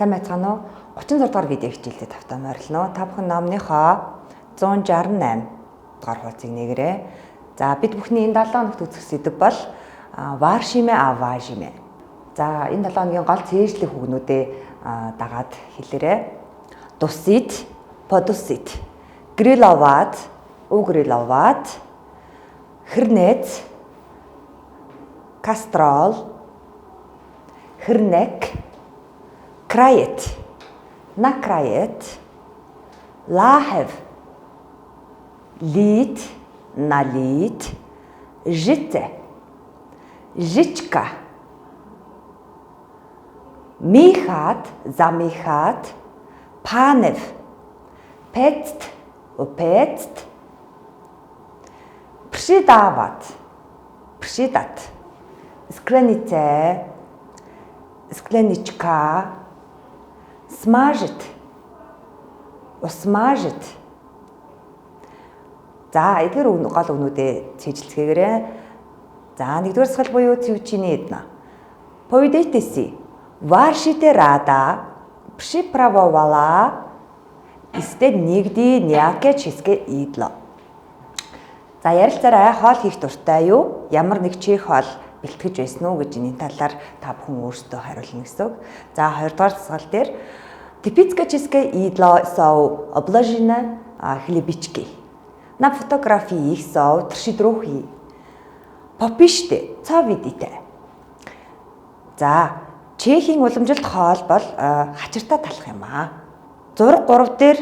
Сайн байцгаана уу? 36 дугаар видео хичээлдээ тавтаа морилно. Та бүхэн номныхоо 168 дугаар хуудсыг нэгэрээ. За, бид бүхний энэ 7 хоногт үзэх сэдэв бол варшимэ аважимэ. За, энэ 7 хоногийн гол цээжлэх үгнүүдээ дагаад хэлээрэй. Дусит, подусит, гриловат, угриловат, хернет, кастрол, хернек, крает, накрает, лахев, лит, налит, жите, жичка, михат, замихат, панев, петт, опетт, пршидават, пршидат, склените, скленичка, смажит, усмажит. За, эдгээр гол үгнүүдээ цээжилцгээгээрэй. За, нэгдүгээр дасгал буюу цэвчиний эдна. Поведетеси. Варшите рада, пшиправовала, истэ нигди няке чиске идло. За, ярилцаарай, хоол хийх дуртай юу? Ямар нэг чих хоол бэлтгэж байсан уу гэж энэ талаар та бүхэн өөрсдөө хариулна гэсэн үг. За, хоёрдугаар дасгал дээр Типицка чиске идло соу обложина хлебички. На фотографии их соу тршидрухи. Попиште цаа видите. За, Чехийн уламжилт хоол бол хачиртаа талах юм аа. Зураг 3 дээр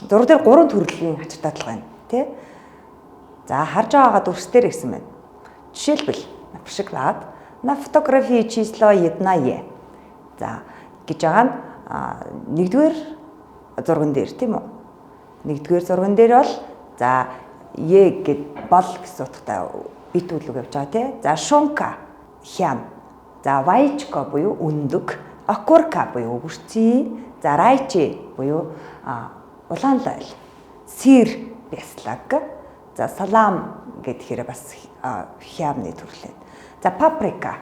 зураг дээр 3 төрлийн хачиртаа талах байна, тий? За, харж байгаагаа дүрстээр гэсэн байна. Жишээлбэл, напшиглаад на фотографии число една е. За, гэж байгаа нь нэгдүгээр зурган дээр, тийм үү? Нэгдүгээр зурган дээр бол за е гэд бол гэсэн утгатай бит үйл үг явж байгаа, тий. За, шунка хям. За, вайчко буюу өндөг, окурка буюу өгөрций, за, райчи буюу улаан лойл, сир бяслаг. За, салам гэхээр бас хямны төрлөө. За, паприка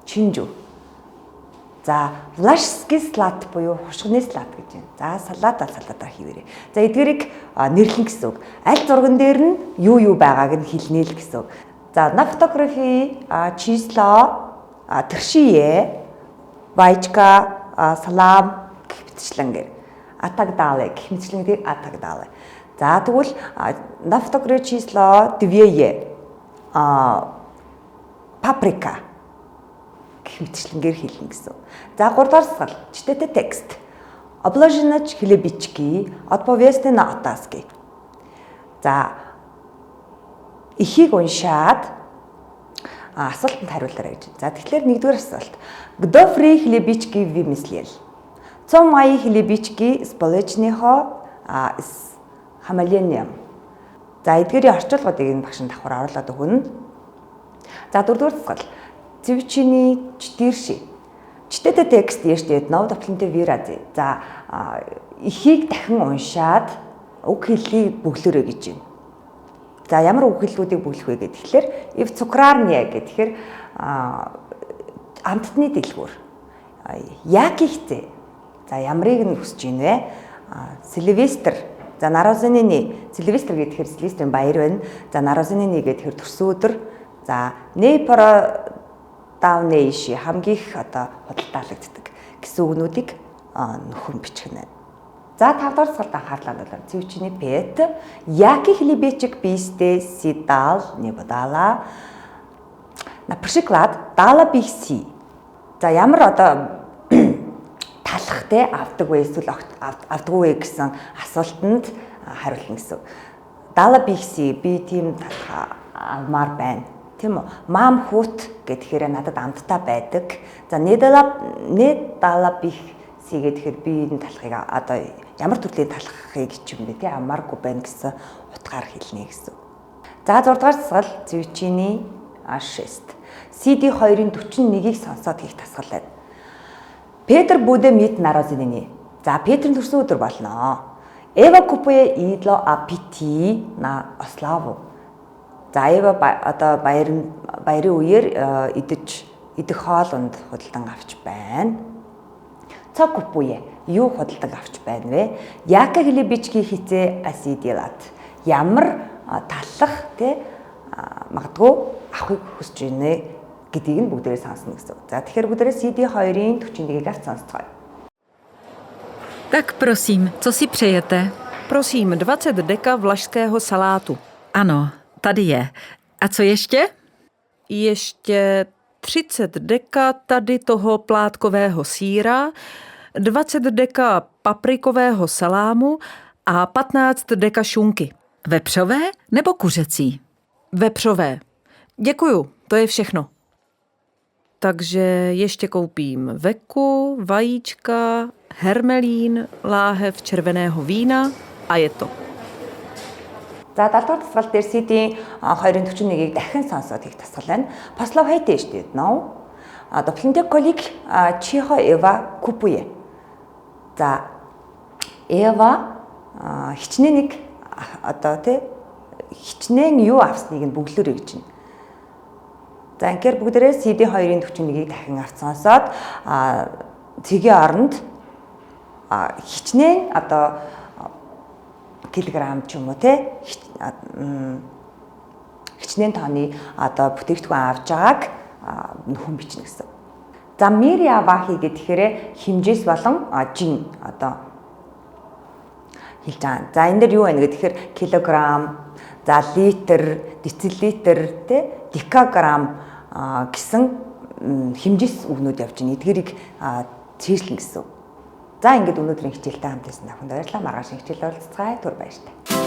чинжүү. За, влашский салат буюу хушгины салат гэж байна. За, салат ал салатаар хийвэрээ. За, эдгээрийг нэрлэн гэсэн үг. Аль зурган дээр нь юу юу байгааг нь хэлнэ л гэсэн үг. За, на фотографии число тэршие вайчка салам гэх мэтчлэнгээр атагдале гэх мэтчлэнгээр атагдале. За, тэгвэл на фотографии число две паприка гэх мэтчлэнгээр хэлнэ гэсэн. За, 3 дахь дасгал читайте текст. Обложенач хлебички отповести на отаски. За, эхийг уншаад асуултанд хариулаарай гэж. За, тэгэхээр нэгдүгээр асуулт. Кто фри хлебички вымыслил? Цом мои хлебички с полечныхо с хамалением. За, эдгээрийн орчуулгуудыг энэ багш нь давхар оруулаад өгнө. За, дөрөвдүгээр дасгал. Цэвчиний четырши. Читайте текст яштэй нов доплонтой вырази. За, эхийг дахин уншаад үг хэллийг бөглөөрэй гэж байна. За, ямар үг хэллүүдийг бөглөх вэ гэхээр ив цукрарния гэхээр амттны дэлгүүр. Яг ихтэй. За, ямрыг нь хүсэж ийн вэ? Сильвестр. За, Нарозинины Сильвестр гэхээр Сильвестрийн баяр байна. За, Нарозинины гэхээр төрсөн өдөр. За, Нейпро давнэйши хамгийн их одоо худалдаалагддаг гэсэн үгнүүдийг нөхөн бичих нэ. За, 5 дахь дасгалд анхаарлаа хандуулаа. Цэвчний пет яки хлебечек бисте сидал не бодала. На приклад дала бихси. За, ямар одоо талах те авдаг вэ эсвэл авдаггүй вэ гэсэн асуултанд хариулна гэсэн. Дала бихси, би тийм талах авмаар байна. Тийм үү? Мам хүүт гэхээр надад амттай байдаг. За, недала недала бихси гэхээр би энэ талхыг одоо ямар төрлийн талхыг ч юм бэ тий амааргүй байна гэсэн утгаар хэлнэ гэсэн. За, 6 дугаар дасгал цэвчиний ашест. CD2-ын 41-ийг сонсоод хийх дасгал байна. Петр буде мит нарозинини. За, Петрийн төрсөн өдөр болно. Эва купуе идло апити на ославу. За, Эва одоо баярын баярын үеэр идэж Идэх хоол унд худалдан авч байна. Co kupuje? Юу худалдан авч байна вэ? Jakie chlebíčky chce asi dělat. Ямар таллах тий магадгүй авахыг хүсэж байна гэдгийг нь бүгдээрээ сонсно гэсэн. За, тэгэхээр бүгдээрээ CD2-ын 41-ийг авч сонсцгоё. Tak prosím, co si přejete? Prosím, 20 deka vlašského salátu. Ano, tady je. A co ještě? Ještě 30 deka tady toho plátkového sýra, 20 deka paprikového salámu a 15 deka šunky. Vepřové nebo kuřecí? Vepřové. Děkuju, to je všechno. Takže ještě koupím veku, vajíčka, hermelín, láhev červeného vína a je to. За, 70 дугаар дасгал дээр CD 2-41-ийг дахин сонсоод хийх дасгал байна. Poslouchejte ještě jednou. A doplňte, kolik čeho Eva kupuje. За, Ева хичнээн нэг одоо тий хичнээн юу авсныг нь бөглөөрэй гэж байна. За, ингээд бүгдээрээ CD 2-41-ийг дахин авч сонсоод цэгийн оронд хичнээн одоо килограмм ч юм уу те хичнээн тооны одоо бүтээгдэхүүн авч байгааг нөхөн бичнэ гэсэн. За, míry a váhy гэхээр хэмжээс болон жин одоо хэлж байгаа. За, энэ дээр юу байна гэхээр килограмм, за, литр, децилитр, тэ декаграмм гэсэн хэмжээс үгнүүд явж байна. Эдгээрийг цээжлэн гэсэн. За, ингээд өнөөдрийн хичээлтэй хамт байсан та бүхэнд баярлалаа. Маргааш хичээл уулзацгаая. Түр баяртай.